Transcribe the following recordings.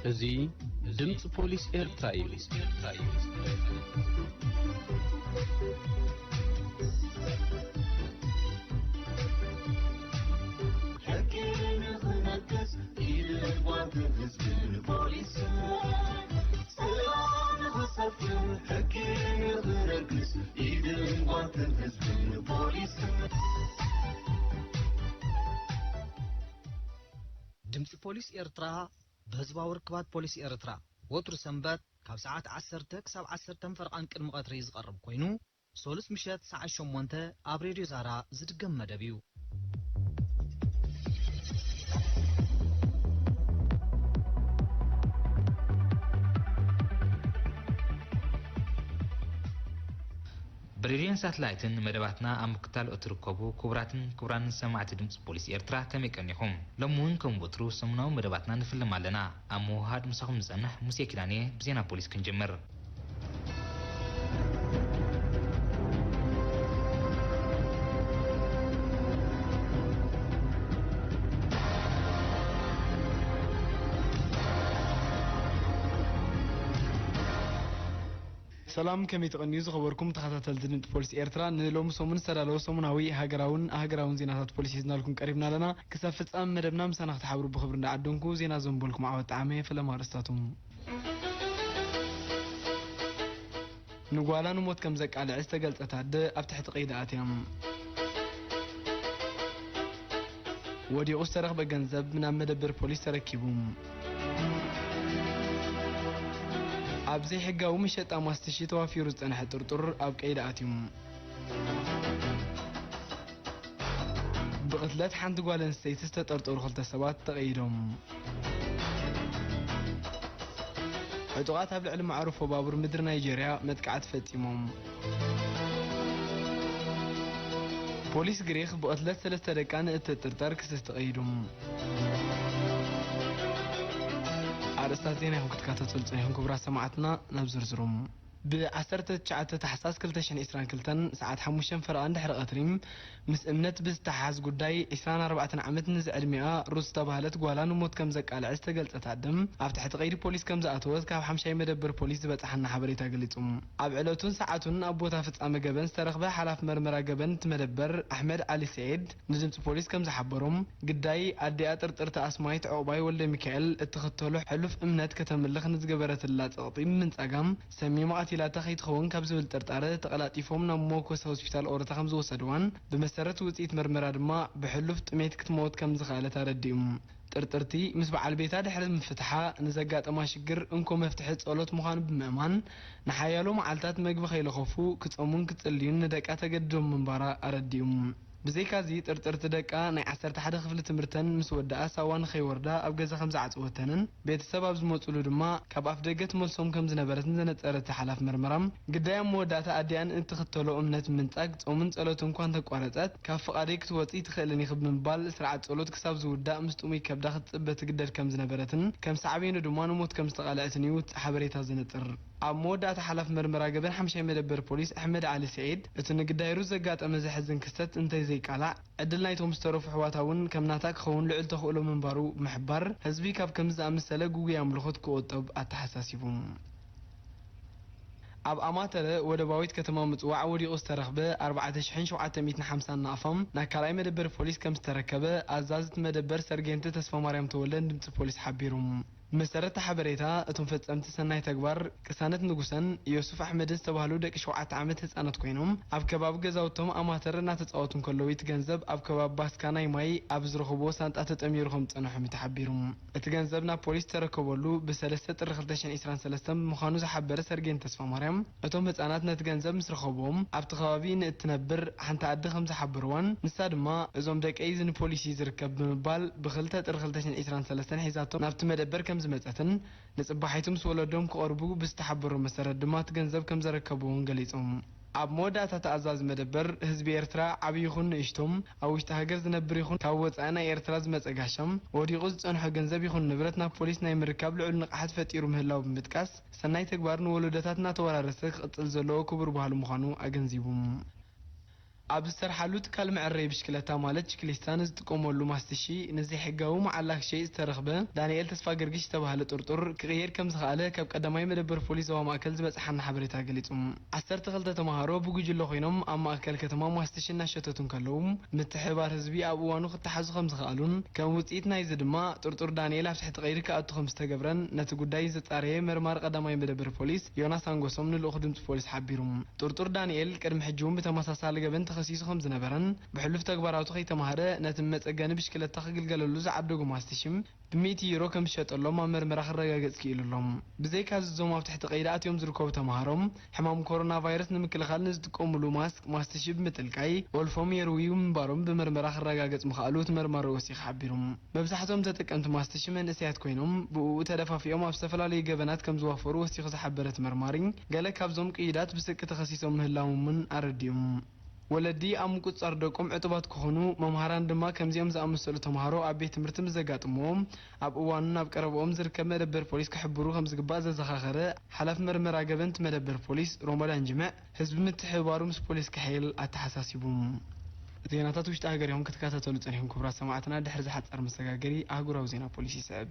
እዚ ድምፂ ፖሊስ ኤርትራ እዩ። ሕጊ ንኽነግስ ኢድን ጓንትን ህዝብን ፖሊስን፣ ሰላም ንኽሰፍን ሕጊ ንኽነግስ ኢድን ጓንትን ህዝብን ፖሊስን። ድምፂ ፖሊስ ኤርትራ ብህዝባዊ ርክባት ፖሊስ ኤርትራ ወትሩ ሰንበት ካብ ሰዓት ዓሰርተ ክሳብ ዓሰርተ ፈረቓን ቅድሚ ቀትሪ ዝቐርብ ኮይኑ፣ ሶሉስ ምሸት ሰዓት ሸሞንተ ኣብ ሬድዮ ዛራ ዝድገም መደብ እዩ። ብሬድዮን ሳትላይትን መደባትና ኣብ ምክታል እትርከቡ ክቡራትን ክቡራንን ሰማዕቲ ድምፂ ፖሊስ ኤርትራ፣ ከመይ ቀኒኹም? ሎሚ እውን ከም ወትሩ ሰሙናዊ መደባትና ንፍልም ኣለና። ኣብ ምውሃድ ምሳኹም ዝጸንሕ ሙሴ ኪዳን እየ። ብዜና ፖሊስ ክንጅምር። ሰላም፣ ከመይ ትቐንዩ ዝኸበርኩም ተኸታተልቲ ድምፂ ፖሊስ ኤርትራ? ንሎሚ ሰሙን ዝተዳለወ ሰሙናዊ ሃገራውን ኣህገራውን ዜናታት ፖሊስ ሒዝናልኩም ቀሪብና ኣለና። ክሳብ ፍጻመ መደብና ምሳና ክትሓብሩ ብኽብሪ እንዳዓደንኩ፣ ዜና ዘንበልኩም ዓወት ጠዓመ። ፈለማ ኣርእስታቶም። ንጓላ ንሞት ከም ዘቃልዐ ዝተገልጸት ኣደ ኣብ ትሕቲ ቀይዲ ኣትያ። ወዲቑ ዝተረኽበ ገንዘብ ናብ መደበር ፖሊስ ተረኪቡ። ኣብ ዘይሕጋዊ መሸጣ ማስትሺ ተዋፊሩ ዝጸንሐ ጥርጡር ኣብ ቀይዲ ኣትዩ። ብቕትለት ሓንቲ ጓል ኣንስተይቲ ዝተጠርጠሩ ክልተ ሰባት ተቐይዶም። ዕጡቓት ኣብ ልዕሊ መዕርፎ ባቡር ምድሪ ናይጀርያ መጥቃዕቲ ፈጺሞም። ፖሊስ ግሪኽ ብቕትለት ሰለስተ ደቃ ንእትጥርጠር ክስስ ተቐይዱ። ኣርእስታት ዜና ኢኹም ክትከታተሉ ጸኒሕኩም ክቡራት ሰማዕትና፣ ናብ ዝርዝሮም። ብ ዓሰርተ ትሽዓተ ታሕሳስ ክልተ ሽሕን ዕስራን ክልተን ሰዓት ሓሙሽተ ፈረቓ እንድሕሪ ቀትሪ፣ ምስ እምነት ብዝተሓሓዝ ጉዳይ ዕስራን ኣርባዕተን ዓመት ንዝዕድሚኣ ሩት ዝተባህለት ጓላ ንሞት ከም ዘቃልዐ ዝተገልጸት ኣደ፣ ኣብ ትሕቲ ቀይዲ ፖሊስ ከም ዝኣተወት ካብ ሓምሻይ መደበር ፖሊስ ዝበጽሓና ሓበሬታ ገሊጹ። ኣብ ዕለቱን ሰዓቱን ኣብ ቦታ ፍጻመ ገበን ዝተረኽበ ሓላፊ መርመራ ገበን እቲ መደበር ኣሕመድ ዓሊ ሰዒድ ንድምጺ ፖሊስ ከም ዝሓበሮም፣ ግዳይ ኣዲኣ ጥርጥርቲ ኣስማይት ዑቕባይ ወልደሚካኤል እትኽተሎ ሕሉፍ እምነት ከተምልኽ ንዝገበረትላ ጸቕጢ ብምንጻጋ፣ ሰሚማ ቀቲላታ ከይትኸውን ካብ ዝብል ጥርጣረ ተቐላጢፎም ናብ መወከሲ ሆስፒታል ኦረታ ከም ዝወሰድዋን፣ ብመሰረት ውጽኢት መርመራ ድማ ብሕሉፍ ጥሜት ክትመውት ከም ዝኸኣለት ኣረዲኡ። ጥርጥርቲ ምስ በዓል ቤታ ድሕሪ ምፍትሓ ንዘጋጠማ ሽግር እንኮ መፍትሒ ጸሎት ምዃኑ ብምእማን፣ ንሓያሎ መዓልታት መግቢ ከይለኸፉ ክጸሙን ክጽልዩን ንደቃ ተገድዶም ምንባራ ኣረዲኡ። ብዘይካዚ ጥርጥርቲ ደቃ ናይ ዓሰርተ ሓደ ክፍሊ ትምህርተን ምስ ወድኣ ሳዋ ንኸይወርዳ ኣብ ገዛ ከም ዝዓጽወተንን ቤተሰብ ኣብ ዝመጹሉ ድማ ካብ ኣፍ ደገ ትመልሶም ከም ዝነበረትን ዘነጸረ እቲ ሓላፊ መርመራ፣ ግዳይ ኣብ መወዳእታ ኣዲኣን እትኽተሎ እምነት ምንጻግ ጾምን ጸሎትን እኳ እንተቋረጸት ካብ ፍቓደይ ክትወጽእ ኣይትኽእልን ኢኺ ብምባል ስርዓት ጸሎት ክሳብ ዝውዳእ ምስ ጥሙይ ከብዳ ክትጽበ ትግደድ ከም ዝነበረትን ከም ሳዕቤኑ ድማ ንሞት ከም ዝተቓልዐትን እዩ እቲ ሓበሬታ ዘነጽር። ኣብ መወዳእታ ሓላፊ መርመራ ገበን ሓምሻይ መደበር ፖሊስ ኣሕመድ ዓሊ ስዒድ፣ እቲ ንግዳይ ሩዝ ዘጋጠመ ዘሕዝን ክስተት እንተዘይቃላዕ፣ ዕድል ናይቶም ዝተረፉ ኣሕዋታ እውን ከም ናታ ክኸውን ልዑል ተኽእሎ ምንባሩ ብምሕባር፣ ህዝቢ ካብ ከምዚ ዝኣመሰለ ግጉይ ኣምልኾት ክቑጠብ ኣተሓሳሲቡ። ኣብ ኣማተረ ወደባዊት ከተማ ምጽዋዕ ወዲቑ ዝተረኽበ ኣርባዕተ ሽሕን ሸውዓተ ሚእትን ሓምሳን ናቕፋ፣ ናብ ካልኣይ መደበር ፖሊስ ከም ዝተረከበ ኣዛዚ እቲ መደበር ሰርጌንት ተስፋማርያም ተወልደ ንድምጺ ፖሊስ ሓቢሩ። ብመሰረት እቲ ሓበሬታ፣ እቶም ፈጸምቲ ሰናይ ተግባር ቅሳነት ንጉሰን ዮሱፍ ኣሕመድን ዝተባህሉ ደቂ ሸውዓተ ዓመት ህጻናት ኮይኖም፣ ኣብ ከባቢ ገዛውቶም ኣማተር እናተጻወቱ እንከለዉ፣ እቲ ገንዘብ ኣብ ከባቢ ባስካ ናይ ማይ ኣብ ዝረኸብዎ ሳንጣ ተጠሚሩ ከም ዝጸንሖም እዩ ተሓቢሩ። እቲ ገንዘብ ናብ ፖሊስ ዝተረከበሉ ብሰለስተ ጥሪ ክልተ ሽሕን ዕስራን ሰለስተን ምዃኑ ዝሓበረ ሰርጌን ተስፋማርያም፣ እቶም ህጻናት ነቲ ገንዘብ ምስ ረኸብዎም፣ ኣብቲ ከባቢ ንእትነብር ሓንቲ ኣደ ከም ዝሓበርዋን፣ ንሳ ድማ፣ "እዞም ደቀይ እዚ ንፖሊስ እዩ ዝርከብ" ብምባል፣ ብክልተ ጥሪ ክልተ ሽሕን ዕስራን ሰለስተን ሒዛቶም ናብቲ መደበር ከም ዝመጸትን፣ ንጽባሒቱ ምስ ወለዶም ክቐርቡ ብዝተሓበሮ መሰረት ድማ እቲ ገንዘብ ከም ዘረከብዎን ገሊጾም። ኣብ መወዳእታ ተኣዛዚ መደበር፣ ህዝቢ ኤርትራ ዓቢ ይኹን ንእሽቶም፣ ኣብ ውሽጢ ሃገር ዝነብር ይኹን ካብ ወጻኢ ናይ ኤርትራ ዝመጸ ጋሻ፣ ወዲቑ ዝጸንሖ ገንዘብ ይኹን ንብረት ናብ ፖሊስ ናይ ምርካብ ልዑል ንቕሓት ፈጢሩ ምህላው ብምጥቃስ፣ ሰናይ ተግባር ንወለዶታት እናተወራረሰ ክቕጽል ዘለዎ ክቡር ባህሊ ምዃኑ ኣገንዚቡ። ኣብ ዝሰርሓሉ ትካል መዐረይ ብሽክለታ ማለት ችክሊስታ ንዝጥቀመሉ ማስትሺ ንዘይሕጋዊ መዓላ ክሸይጥ ዝተረኽበ ዳንኤል ተስፋ ገርግሽ ዝተባህለ ጥርጡር ክቕየድ ከም ዝኸኣለ ካብ ቀዳማይ መደበር ፖሊስ ዞባ ማእከል ዝበጽሓና ሓበሬታ ገሊጹ። ዓሰርተ ክልተ ተምሃሮ ብጉጅለ ኮይኖም ኣብ ማእከል ከተማ ማስትሺ እናሸተቱ እንከለዉ፣ ምትሕብባር ህዝቢ ኣብ እዋኑ ክተሓዙ ከም ዝኸኣሉን ከም ውጽኢት ናይዚ ድማ ጥርጡር ዳንኤል ኣብ ትሕቲ ቀይዲ ክኣቱ ከም ዝተገብረን ነቲ ጉዳይ ዘጻረየ መርማሪ ቀዳማይ መደበር ፖሊስ ዮናስ ኣንጎሶም ንልኡኽ ድምጺ ፖሊስ ሓቢሩ። ጥርጡር ዳንኤል ቅድሚ ሕጂ እውን ብተመሳሳሊ ገበን ተኸሲሱ ከም ዝነበረን ብሕሉፍ ተግባራቱ ከይተማህረ ነቲ መጸገኒ ብሽክለታ ክግልገለሉ ዝዓደጎ ማስትሺ ብሚእቲ ዩሮ ከም ዝሸጠሎም ኣብ መርመራ ክረጋገጽ ክኢሉ ኣሎ። ብዘይካዚ እዞም ኣብ ትሕቲ ቀይዲ ኣትዮም ዝርከቡ ተምሃሮ፣ ሕማም ኮሮና ቫይረስ ንምክልኻል ንዝጥቀሙሉ ማስክ ማስትሺ ብምጥልቃይ ወልፎም የርውዩ ምንባሮም ብመርመራ ክረጋገጽ ምኽኣሉ እቲ መርማሪ ወሲኹ ሓቢሩ። መብዛሕትኦም ተጠቀምቲ ማስትሺ መንእሰያት ኮይኖም፣ ብእኡ ተደፋፊኦም ኣብ ዝተፈላለዩ ገበናት ከም ዝዋፈሩ ወሲኹ ዝሓበረ እቲ መርማሪ፣ ገለ ካብዞም ቅይዳት ብስርቂ ተኸሲሶም ምህላዎም እውን ኣረዲኡ። ወለዲ ኣብ ምቁጽጻር ደቆም ዕጡባት ክኾኑ፣ መምሃራን ድማ ከምዚኦም ዝኣመሰሉ ተምሃሮ ኣብ ቤት ትምህርቲ ምስ ዘጋጥምዎም፣ ኣብ እዋኑ ናብ ቀረብኦም ዝርከብ መደበር ፖሊስ ክሕብሩ ከም ዝግባእ ዘዘኻኸረ ሓላፊ መርመራ ገበን እቲ መደበር ፖሊስ ሮሞዳን ጅምዕ፣ ህዝቢ ምትሕብባሩ ምስ ፖሊስ ክሕይል ኣተሓሳሲቡ። ዜናታት ውሽጢ ሃገር ኢኹም ክትከታተሉ ጸኒሕኩም ክቡራት ሰማዕትና። ድሕሪ ዝሓጸር መሰጋገሪ ኣህጉራዊ ዜና ፖሊስ ይስዕብ።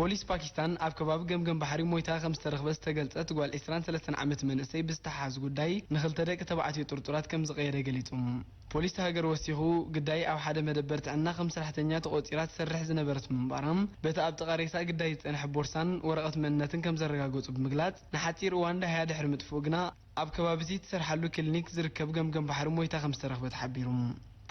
ፖሊስ ፓኪስታን ኣብ ከባቢ ገምገም ባሕሪ ሞይታ ከም ዝተረኽበት ዝተገልጸት ጓል ዕስራን ሰለስተን ዓመት መንእሰይ ብዝተሓሓዝ ጉዳይ ንኽልተ ደቂ ተባዕትዮ ጥርጡራት ከም ዝቐየደ ገሊጹ። ፖሊስ ሃገር ወሲኹ፣ ግዳይ ኣብ ሓደ መደበር ጥዕና ከም ሰራሕተኛ ተቖጺራ ትሰርሕ ዝነበረት ምንባራ፣ በቲ ኣብ ጥቓ ሬሳ ግዳይ ዝጸንሐ ቦርሳን ወረቐት መንነትን ከም ዘረጋገጹ ብምግላጽ፣ ንሓጺር እዋን ደሃያ ድሕሪ ምጥፍኡ ግና፣ ኣብ ከባቢ እቲ ትሰርሓሉ ክሊኒክ ዝርከብ ገምገም ባሕሪ ሞይታ ከም ዝተረኽበት ሓቢሩ።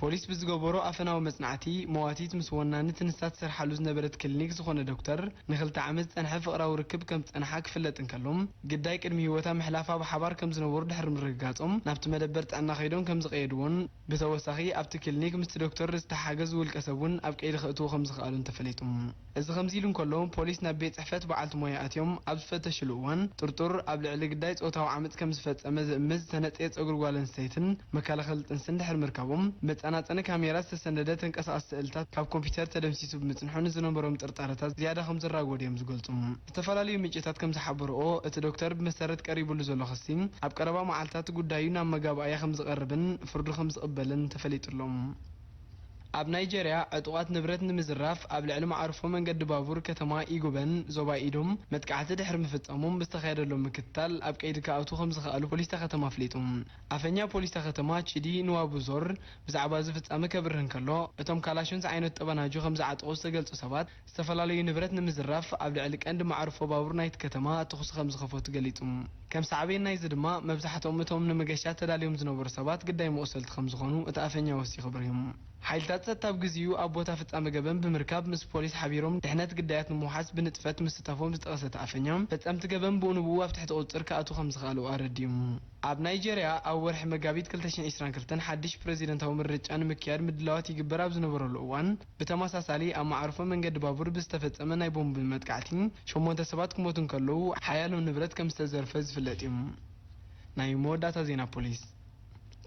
ፖሊስ ብዝገበሮ ኣፈናዊ መጽናዕቲ፣ መዋቲት ምስ ወናኒ እቲ ንሳ ትሰርሓሉ ዝነበረት ክሊኒክ ዝኾነ ዶክተር፣ ንኽልተ ዓመት ዝጸንሐ ፍቕራዊ ርክብ ከም ዝጸንሓ ክፍለጥ እንከሎ፣ ግዳይ ቅድሚ ህይወታ ምሕላፋ ብሓባር ከም ዝነበሩ ድሕሪ ምርግጋጾም፣ ናብቲ መደበር ጥዕና ከይዶም ከም ዝቐየድዎን፣ ብተወሳኺ ኣብቲ ክሊኒክ ምስቲ ዶክተር ዝተሓገዝ ውልቀ ሰብ እውን ኣብ ቀይዲ ከእትዎ ከም ዝኸኣሉን ተፈሊጡ። እዚ ከምዚ ኢሉ እንከሎ፣ ፖሊስ ናብ ቤት ጽሕፈት በዓልቲ ሞያ ኣትዮም ኣብ ዝፈተሽሉ እዋን፣ ጥርጡር ኣብ ልዕሊ ግዳይ ጾታዊ ዓመጽ ከም ዝፈጸመ ዝእምት ዝተነጽየ ጸጉሪ ጓል ኣንስተይትን መከላኸሊ ጥንስን ድሕሪ ምርካቦም፣ መጸናጸኒ ካሜራ ዝተሰነደ ተንቀሳቓሲ ስእልታት ካብ ኮምፒውተር ተደምሲሱ ብምጽንሑ፣ ንዝነበሮም ጥርጣረታት ዝያዳ ከም ዘራጎድ እዮም ዝገልጹ። ዝተፈላለዩ ምንጭታት ከም ዝሓበርኦ፣ እቲ ዶክተር ብመሰረት ቀሪቡሉ ዘሎ ክሲ፣ ኣብ ቀረባ መዓልታት ጉዳዩ ናብ መጋባእያ ከም ዝቐርብን ፍርዱ ከም ዝቕበልን ተፈሊጡ ኣሎ። ኣብ ናይጀርያ፣ ዕጡቓት ንብረት ንምዝራፍ ኣብ ልዕሊ መዓርፎ መንገዲ ባቡር ከተማ ኢጉበን ዞባ ኢዶም መጥቃዕቲ ድሕሪ ምፍጻሞም፣ ብዝተኻየደሎም ምክትታል ኣብ ቀይዲ ክኣትዉ ከም ዝኸኣሉ ፖሊስ እታ ከተማ ኣፍሊጡ። ኣፈኛ ፖሊስ እታ ከተማ ቺዲ ንዋቡዞር ብዛዕባ እዚ ፍጻመ ከብርህ እንከሎ፣ እቶም ካላሽን ዝዓይነቱ ጠበናጁ ከም ዝዓጠቑ ዝተገልጹ ሰባት፣ ዝተፈላለዩ ንብረት ንምዝራፍ ኣብ ልዕሊ ቀንዲ መዓርፎ ባቡር ናይቲ ከተማ ተኹሲ ከም ዝኸፈቱ ገሊጹ። ከም ሳዕቤን ናይዚ ድማ፣ መብዛሕትኦም እቶም ንመገሻ ተዳልዮም ዝነበሩ ሰባት ግዳይ መቑሰልቲ ከም ዝኾኑ እቲ ኣፈኛ ወሲኹ ኣብሪሁ። ሓይልታት ጸጥታ ኣብ ግዜኡ ኣብ ቦታ ፍጻመ ገበን ብምርካብ፣ ምስ ፖሊስ ሓቢሮም ድሕነት ግዳያት ንምውሓስ ብንጥፈት ምስታፎም ዝጠቐሰ እቲ ኣፈኛ፣ ፈጸምቲ ገበን ብኡ ንብኡ ኣብ ትሕቲ ቁጽጽር ክኣትዉ ከም ዝኸኣሉ ኣረዲኡ። ኣብ ናይጀርያ ኣብ ወርሒ መጋቢት ክልተ ሽሕን ዕስራን ክልተን ሓድሽ ፕረዚደንታዊ ምርጫ ንምክያድ ምድላዋት ይግበር ኣብ ዝነበረሉ እዋን፣ ብተመሳሳሊ ኣብ መዓርፎ መንገዲ ባቡር ብዝተፈጸመ ናይ ቦምብ መጥቃዕቲ ሸሞንተ ሰባት ክሞቱ እንከለዉ፣ ሓያሎ ንብረት ከም ዝተዘርፈ ዝፍለጥ እዩ። ናይ መወዳእታ ዜና ፖሊስ።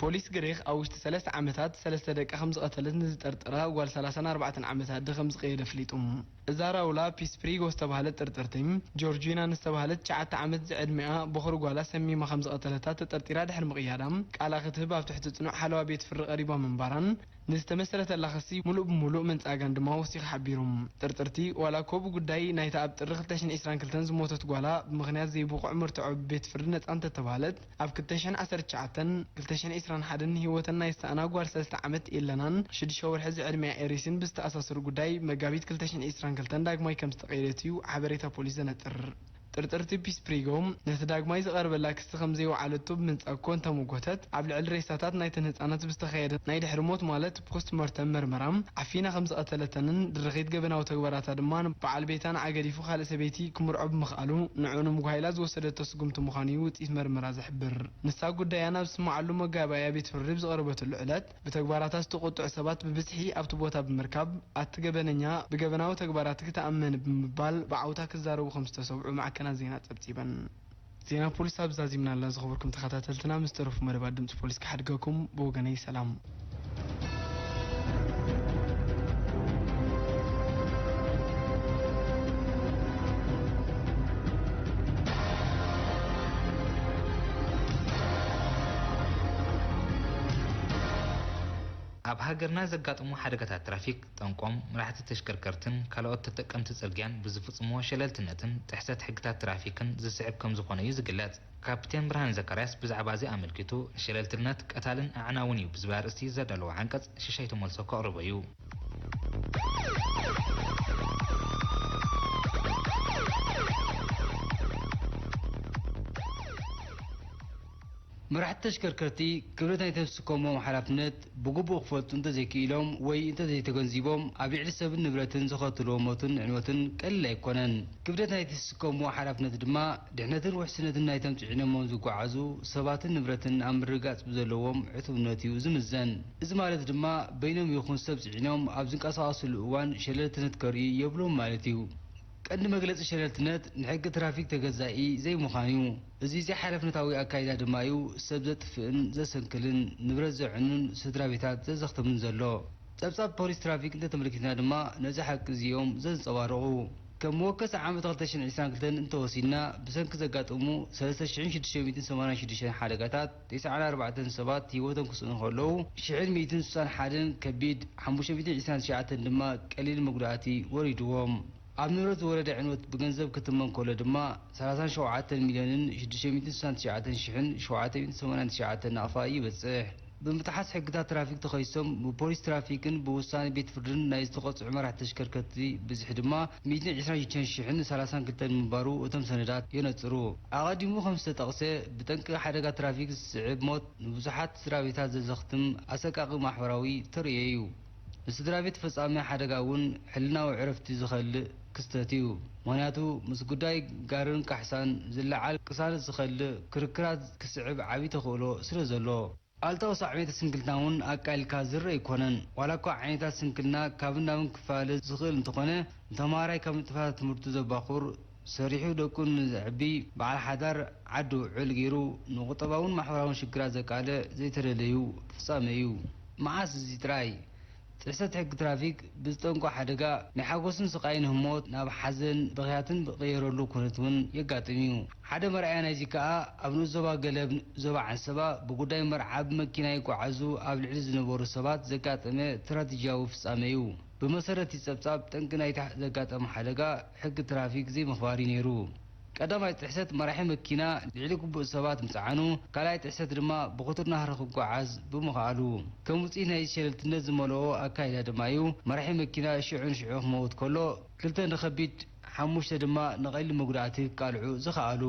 ፖሊስ ግሪኽ ኣብ ውሽጢ ሰለስተ ዓመታት ሰለስተ ደቂ ከም ዝቐተለት ንዝጠርጠራ ጓል ሰላሳን ኣርባዕተን ዓመት ኣደ ከም ዝቐየደ ኣፍሊጡ። እዛ ራውላ ፒስፕሪጎ ዝተባህለት ጥርጥርቲ፣ ጆርጂና ንዝተባህለት ትሽዓተ ዓመት ዝዕድሚኣ ቦኽሪ ጓላ ሰሚማ ከም ዝቐተለታ ተጠርጢራ ድሕሪ ምቕያዳ፣ ቃላ ክትህብ ኣብ ትሕቲ ጽኑዕ ሓለዋ ቤት ፍርዲ ቀሪባ ምንባራን፣ ንዝተመስረተላ ክሲ ምሉእ ብምሉእ ምንጻጋን ድማ ወሲኹ ሓቢሩ። ጥርጥርቲ፣ ዋላ እኮ ብጉዳይ ናይታ ኣብ ጥሪ ክልተ ሽሕን ዕስራን ክልተን ዝሞተት ጓላ ብምኽንያት ዘይብቑዕ መርትዖ ብቤት ፍርዲ ነጻ እንተተባህለት፣ ኣብ ክልተ ሽሕን ዓሰርተ ትሽዓተን ክልተ ሽሕን ዕስራን ሓደን ህይወተን ናይ ዝሰኣና ጓል ሰለስተ ዓመት ኤለናን ሽዱሽተ ወርሒ ዝዕድሚኣ ኤሪስን ብዝተኣሳሰሩ ጉዳይ መጋቢት ክልተ ሽሕን ዕስራን ክልተን ዳግማይ ከም ዝተቐየደት እዩ ሓበሬታ ፖሊስ ዘነጽር። ጥርጥርቲ ፒስ ፕሪጎ ነቲ ዳግማይ ዝቐርበላ ክሲ ከም ዘይወዓለቶ ብምንጻግ እኮ እንተመጎተት፣ ኣብ ልዕሊ ሬሳታት ናይተን ህጻናት ብዝተኻየደ ናይ ድሕሪ ሞት ማለት ፖስት ሞርተም መርመራ ዓፊና ከም ዝቐተለተንን ድርኺት ገበናዊ ተግባራታ ድማ በዓል ቤታ ንዓ ገዲፉ ካልእ ሰበይቲ ክምርዖ ብምኽኣሉ ንዕኡ ንምጉሃይ ኢላ ዝወሰደቶ ስጉምቲ ምዃኑ እዩ ውጽኢት መርመራ ዝሕብር። ንሳ ጉዳያ ናብ ዝስምዓሉ መጋባእያ ቤት ፍርዲ ብዝቐረበትሉ ዕለት ብተግባራታ ዝተቖጥዑ ሰባት ብብዝሒ ኣብቲ ቦታ ብምርካብ፣ ኣቲ ገበነኛ ብገበናዊ ተግባራት ክተኣመን ብምባል ብዓውታ ክዛረቡ ከም ዝተሰምዑ ማዕከናት ዜና ጸብጺበን። ዜና ፖሊስ ኣብ ዛዚምና ኣለና። ዝኸበርኩም ተኸታተልትና፣ ምስ ተረፉ መደባት ድምፂ ፖሊስ ክሓድገኩም። ብወገነይ ሰላም። ኣብ ሃገርና ዘጋጥሙ ሓደጋታት ትራፊክ ጠንቆም መራሕቲ ተሽከርከርትን ካልኦት ተጠቀምቲ ጽርግያን ብዝፍጽምዎ ሸለልትነትን ጥሕሰት ሕግታት ትራፊክን ዝስዕብ ከም ዝኾነ እዩ ዝግለጽ። ካፕቴን ብርሃነ ዘካርያስ ብዛዕባ እዚ ኣመልኪቱ፣ ሸለልትነት ቀታልን ኣዕናውን እዩ ብዝብል ኣርእስቲ ዘዳለዎ ዓንቀጽ ሽሻይ ተመልሶ ከቕርቦ እዩ። መራሕቲ ተሽከርከርቲ ክብደት ናይቶም ዝስከምዎም ሓላፍነት ብግቡእ ክፈልጡ እንተዘይክኢሎም ወይ እንተዘይተገንዚቦም፣ ኣብ ልዕሊ ሰብን ንብረትን ዘኸትልዎ ሞትን ዕንወትን ቀሊል ኣይኮነን። ክብደት ናይቲ ዝስከምዎ ሓላፍነት ድማ ድሕነትን ውሕስነትን ናይቶም ጽዒኖሞም ዝጓዓዙ ሰባትን ንብረትን ኣብ ምርግጋጽ ብዘለዎም ዕቱብነት እዩ ዝምዘን። እዚ ማለት ድማ በይኖም ይኹን ሰብ ጽዒኖም ኣብ ዝንቀሳቐስሉ እዋን ሸለልትነት ከርእዩ የብሎም ማለት እዩ። ቀንዲ መግለጺ ሸለልትነት ንሕጊ ትራፊክ ተገዛኢ ዘይምዃን እዩ። እዚ ዘይሓላፍነታዊ ኣካይዳ ድማ እዩ ሰብ ዘጥፍእን ዘሰንክልን ንብረት ዘዕኑን ስድራ ቤታት ዘዘኽትምን ዘሎ። ጸብጻብ ፖሊስ ትራፊክ እንተተመልኪትና ድማ ነዚ ሓቂ እዚ እዮም ዘንጸባርቑ። ከም መወከሲ ዓመት ክልተ ሽሕን ዕስራን ክልተን እንተወሲድና፣ ብሰንኪ ዘጋጠሙ ሰለስተ ሽሕን ሽዱሽተ ሚእትን ሰማንያን ሽዱሽተን ሓደጋታት፣ ተስዓን ኣርባዕተን ሰባት ህይወቶም ክስእኑ ከለዉ፣ ሽሕን ሚእትን ስሳን ሓደን ከቢድ፣ ሓሙሽተ ሚእትን ዕስራን ትሽዓተን ድማ ቀሊል መጉዳእቲ ወሪድዎም። ኣብ ንብረት ዝወረደ ዕንወት ብገንዘብ ክትመን ከሎ ድማ፣ ሰላሳን ሸውዓተን ሚልዮንን ሽዱሽተ ሚእትን ስሳን ትሽዓተን ሽሕን ሸውዓተ ሚእትን ሰማንያን ትሽዓተን ናቕፋ ይበጽሕ። ብምጥሓስ ሕግታት ትራፊክ ተኸሲሶም ብፖሊስ ትራፊክን ብውሳነ ቤት ፍርድን ናይ ዝተቐጽዑ መራሕቲ ተሽከርከርቲ ብዝሒ ድማ ሚእትን ዕስራን ሽዱሽተን ሽሕን ሰላሳን ክልተን ምንባሩ እቶም ሰነዳት የነጽሩ። ኣቐዲሙ ከም ዝተጠቕሰ፣ ብጠንቂ ሓደጋ ትራፊክ ዝስዕብ ሞት ንብዙሓት ስድራ ቤታት ዘዘኽትም ኣሰቃቒ ማሕበራዊ ተርእዮ እዩ። ንስድራ ቤት ፈጻሚ ሓደጋ እውን ሕልናዊ ዕረፍቲ ዝኸልእ ክስተት እዩ። ምኽንያቱ፣ ምስ ጉዳይ ጋርን ካሕሳን ዝለዓል ቅሳነት ዝኸልእ ክርክራት ክስዕብ ዓቢ ተኽእሎ ስለ ዘሎ። ኣሉታዊ ሳዕቤናት ስንክልና እውን ኣቃሊልካ ዝረኣ ኣይኮነን። ዋላ እኳ ዓይነታት ስንክልና ካብን ናብን ክፈላለ ዝኽእል እንተኾነ፣ ንተምሃራይ ካብ ንጥፈታት ትምህርቱ ዘባኹር፣ ሰሪሑ ደቁ ንዘዕቢ በዓል ሓዳር ዓዲ ውዕል ገይሩ ንቁጠባውን ማሕበራውን ሽግራት ዘቃልዕ ዘይተደለዩ ፍጻመ እዩ። መዓስ እዚ ጥራይ? ጥሕሰት ሕጊ ትራፊክ ብዝጠንቆ ሓደጋ ናይ ሓጎስን ስቓይን ህሞት ናብ ሓዘን፣ ብኽያትን ዝቕየረሉ ኩነት እውን የጋጥም እዩ። ሓደ መርኣያ ናይዚ ከኣ ኣብ ንኡስ ዞባ ገለብ ዞባ ዓንሰባ ብጉዳይ መርዓ ብመኪና ይጓዓዙ ኣብ ልዕሊ ዝነበሩ ሰባት ዘጋጠመ ስትራተጂያዊ ፍጻመ እዩ። ብመሰረት እቲ ጸብጻብ፣ ጠንቂ ናይቲ ዘጋጠመ ሓደጋ ሕጊ ትራፊክ ዘይምኽባር እዩ ነይሩ። ቀዳማይ ጥሕሰት፣ መራሒ መኪና ልዕሊ ግቡእ ሰባት ምጽዓኑ፣ ካልኣይ ጥሕሰት ድማ ብኽቱር ናህሪ ክጓዓዝ ብምኽኣሉ። ከም ውጽኢት ናይዚ ሸለልትነት ዝመልኦ ኣካይዳ ድማ እዩ መራሒ መኪና ሽዑ ንሽዑ ክመውት ከሎ፣ ክልተ ንኸቢድ፣ ሓሙሽተ ድማ ንቐሊል መጉዳእቲ ክቃልዑ ዝኸኣሉ።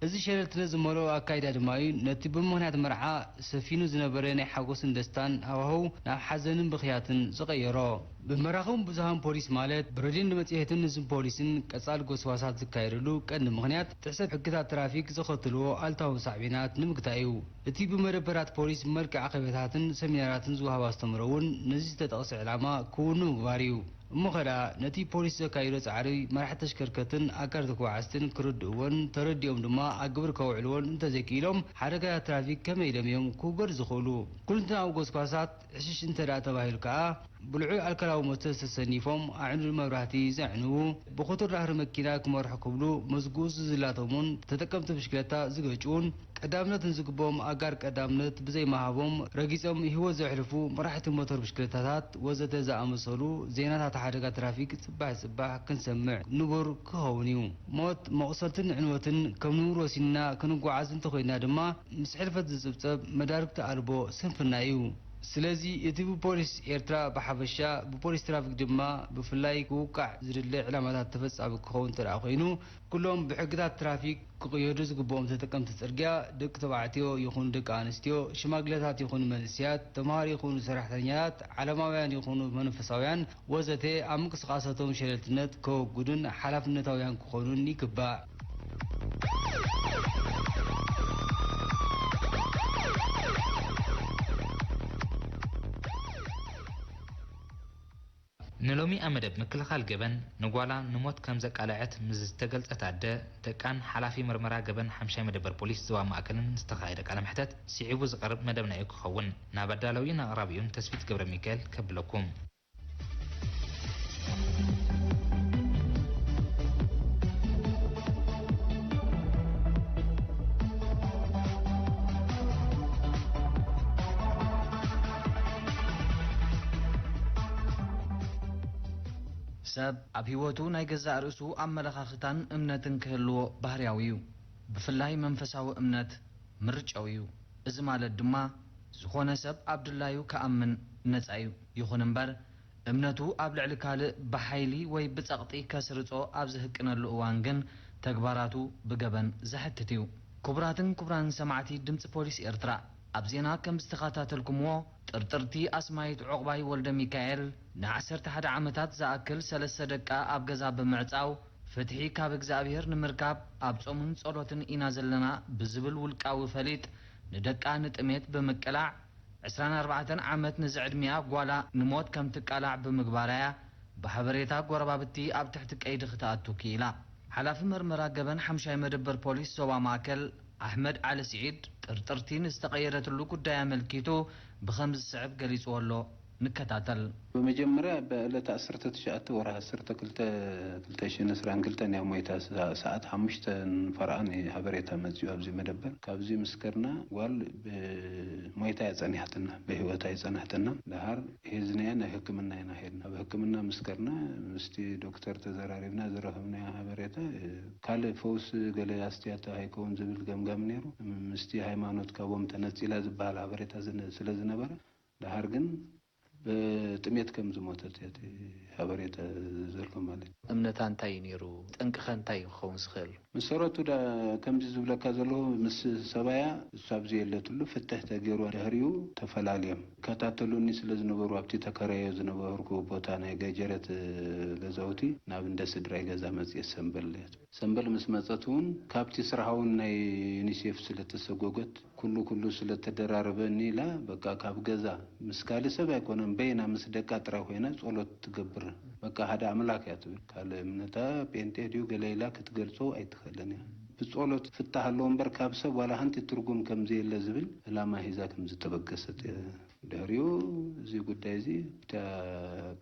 እዚ ሸለልትነት ዝመልኦ ኣካይዳ ድማ እዩ ነቲ ብምኽንያት መርዓ ሰፊኑ ዝነበረ ናይ ሓጎስን ደስታን ሃዋህው ናብ ሓዘንን ብኽያትን ዝቐየሮ። ብመራኸቢ ብዙሃን ፖሊስ ማለት ብሬድዮን ብመጽሔትን ንዝን ፖሊስን ቀጻሊ ጎስጓሳት ዝካየደሉ ቀንዲ ምኽንያት ጥሕሰት ሕግታት ትራፊክ ዘኸትልዎ ኣሉታዊ ሳዕቤናት ንምግታእ እዩ። እቲ ብመደበራት ፖሊስ ብመልክዕ ኣኼባታትን ሰሚናራትን ዝወሃብ ኣስተምህሮ እውን ነዚ ዝተጠቕሰ ዕላማ ክውን ንምግባር እዩ። እሞ ኸኣ ነቲ ፖሊስ ዘካይዶ ጻዕሪ መራሕቲ ተሽከርከርትን ኣጋር ተጓዓዝትን ክርድእዎን ተረዲኦም ድማ ኣብ ግብሪ ከውዕልዎን እንተዘይክኢሎም ሓደጋታት ትራፊክ ከመይ ኢሎም እዮም ክውገዱ ዝኽእሉ? ኩለንትናዊ ጎስጓሳት ዕሽሽ እንተ ደኣ ተባሂሉ ከኣ፣ ብልዑል ኣልኮላዊ መስተ ተሰኒፎም ኣዕኑድ መብራህቲ ዘዕንዉ፣ ብኽቱር ናህሪ መኪና ክመርሑ ክብሉ መዝግኡ ዝዝላተሙን ተጠቀምቲ ብሽክለታ ዝገጭዉን፣ ቀዳምነት ንዝግብኦም ኣጋር ቀዳምነት ብዘይምሃቦም ረጊጾም ህይወት ዘሕልፉ መራሕቲ ሞተር ብሽክለታታት ወዘተ ዝኣመሰሉ ዜናታት ሓደጋ ትራፊክ ጽባሕ ጽባሕ ክንሰምዕ ንቡር ክኸውን እዩ። ሞት፣ መቑሰልትን ዕንወትን ከም ንቡር ወሲንና ክንጓዓዝ እንተኾይንና ድማ፣ ምስ ሕልፈት ዝጽብጸብ መዳርግቲ ኣልቦ ስንፍና እዩ። ስለዚ፣ እቲ ብፖሊስ ኤርትራ ብሓፈሻ፣ ብፖሊስ ትራፊክ ድማ ብፍላይ ክውቃዕ ዝድለ ዕላማታት ተፈጻሚ ክኸውን እንተ ደኣ ኮይኑ፣ ኩሎም ብሕግታት ትራፊክ ክቕየዱ ዝግብኦም ተጠቀምቲ ጽርግያ፣ ደቂ ተባዕትዮ ይኹኑ ደቂ ኣንስትዮ፣ ሽማግለታት ይኹኑ መንእሰያት፣ ተምሃሮ ይኹኑ ሰራሕተኛታት፣ ዓለማውያን ይኹኑ መንፈሳውያን ወዘተ፣ ኣብ ምንቅስቓሳቶም ሸለልትነት ከወግዱን ሓላፍነታውያን ክኾኑን ይግባእ። ንሎሚ ኣብ መደብ ምክልኻል ገበን ንጓላ ንሞት ከም ዘቃለዐት ምስ ዝተገልጸት ኣደ፣ ደቃን ሓላፊ መርመራ ገበን ሓምሻይ መደበር ፖሊስ ዞባ ማእከልን ዝተኻየደ ቃለ መሕተት ስዒቡ ዝቐርብ መደብና እዩ ክኸውን። ናብ ኣዳለዊኡን ኣቕራቢኡን ተስፊት ገብረ ሚካኤል ከብለኩም። ሰብ ኣብ ህይወቱ ናይ ገዛእ ርእሱ ኣመለኻኽታን እምነትን ክህልዎ ባህርያዊ እዩ። ብፍላይ መንፈሳዊ እምነት ምርጫዊ እዩ። እዚ ማለት ድማ ዝኾነ ሰብ ኣብ ድላዩ ክኣምን ነጻ እዩ። ይኹን እምበር እምነቱ ኣብ ልዕሊ ካልእ ብሓይሊ ወይ ብጸቕጢ ከስርጾ ኣብ ዝህቅነሉ እዋን ግን ተግባራቱ ብገበን ዘሕትት እዩ። ክቡራትን ክቡራን ሰማዕቲ ድምጺ ፖሊስ ኤርትራ፣ ኣብ ዜና ከም ዝተኸታተልኩምዎ፣ ጥርጥርቲ ኣስማይት ዑቕባይ ወልደ ሚካኤል ንዓሰርተ ሓደ ዓመታት ዝኣክል ሰለስተ ደቃ ኣብ ገዛ ብምዕጻው፣ ፍትሒ ካብ እግዚኣብሔር ንምርካብ ኣብ ጾምን ጸሎትን ኢና ዘለና ብዝብል ውልቃዊ ፈሊጥ፣ ንደቃ ንጥሜት ብምቅላዕ፣ ዕስራን ኣርባዕተን ዓመት ንዝዕድሚኣ ጓላ ንሞት ከም ትቃላዕ ብምግባራ'ያ ብሓበሬታ ጎረባብቲ ኣብ ትሕቲ ቀይዲ ክትኣቱ ክኢላ። ሓላፊ መርመራ ገበን ሓምሻይ መደበር ፖሊስ ዞባ ማእከል ኣሕመድ ዓሊ ስዒድ፣ ጥርጥርቲ ንዝተቐየደትሉ ጉዳይ ኣመልኪቱ ብኸምዚ ዝስዕብ ገሊጽዎ ኣሎ። ንከታተል። ብመጀመርያ ብዕለት ዓሰርተ ትሽዓተ ወርሒ ዓሰርተ ክልተ ክልተ ሽሕን ዕስራን ክልተን እያ ሞይታ። ሰ-፣ ሰዓት ሓሙሽተ ፈረቓ እዩ ሓበሬታ መጺኡ ኣብዚ መደበር። ካብዚ ምስ ከድና ጓል ብሞይታ እያ ጸኒሓትና፣ ብህይወታ ኣይጸናሕትና። ደሓር ሒዝናያ ናብ ሕክምና ኢና ሄድና። ኣብ ሕክምና ምስ ከድና ምስቲ ዶክተር ተዘራሪብና ዝረኸብናዮ ሓበሬታ፣ ካልእ ፈውሲ ገለ ኣስትያቶ ኣይከውን ዝብል ገምጋም ነይሩ። ምስቲ ሃይማኖት ካብኦም ተነጺላ ዝበሃል ሓበሬታ ዝነ-፣ ስለ ዝነበረ፣ ደሓር ግን ብጥሜት ከም ዝሞተት እያ እቲ ሓበሬታ ዘሎ ማለት እዩ። እምነታ እንታይ እዩ ነይሩ? ጠንቅኸ እንታይ እዩ ክኸውን ዝኽእል? መሰረቱ ዳ ከምዚ ዝብለካ ዘለኹ ምስ ሰባያ እሱ ኣብዚ የለትሉ ፍትሕ ተገይርዋ ድሕሪኡ ተፈላልዮም ይከታተሉኒ ስለ ዝነበሩ ኣብቲ ተከራዮ ዝነበርኩ ቦታ ናይ ገጀረት ገዛውቲ ናብ እንደ ስድራይ ገዛ መጽየ ሰንበል እያ። ሰንበል ምስ መጸት እውን ካብቲ ስራሓ እውን ናይ ዩኒሴፍ ስለ ተሰጎገት ኩሉ ኩሉ ስለ ተደራረበኒ ኢላ በቃ ካብ ገዛ ምስ ካልእ ሰብ ኣይኮነን በይና ምስ ደቃ ጥራይ ኮይና ጸሎት ትገብር። በቃ ሓደ ኣምላክ እያ ትብል። ካልእ እምነታ ጴንጤ ድዩ ገለ ኢላ ክትገልጾ ኣይትኽእልን እያ። ብጸሎት ፍታሕ ኣለዎ እምበር ካብ ሰብ ዋላ ሓንቲ ትርጉም ከም ዘየለ ዝብል ዕላማ ሒዛ ከም ዝተበገሰት እያ። ድሕሪኡ እዚ ጉዳይ እዚ ብታ-፣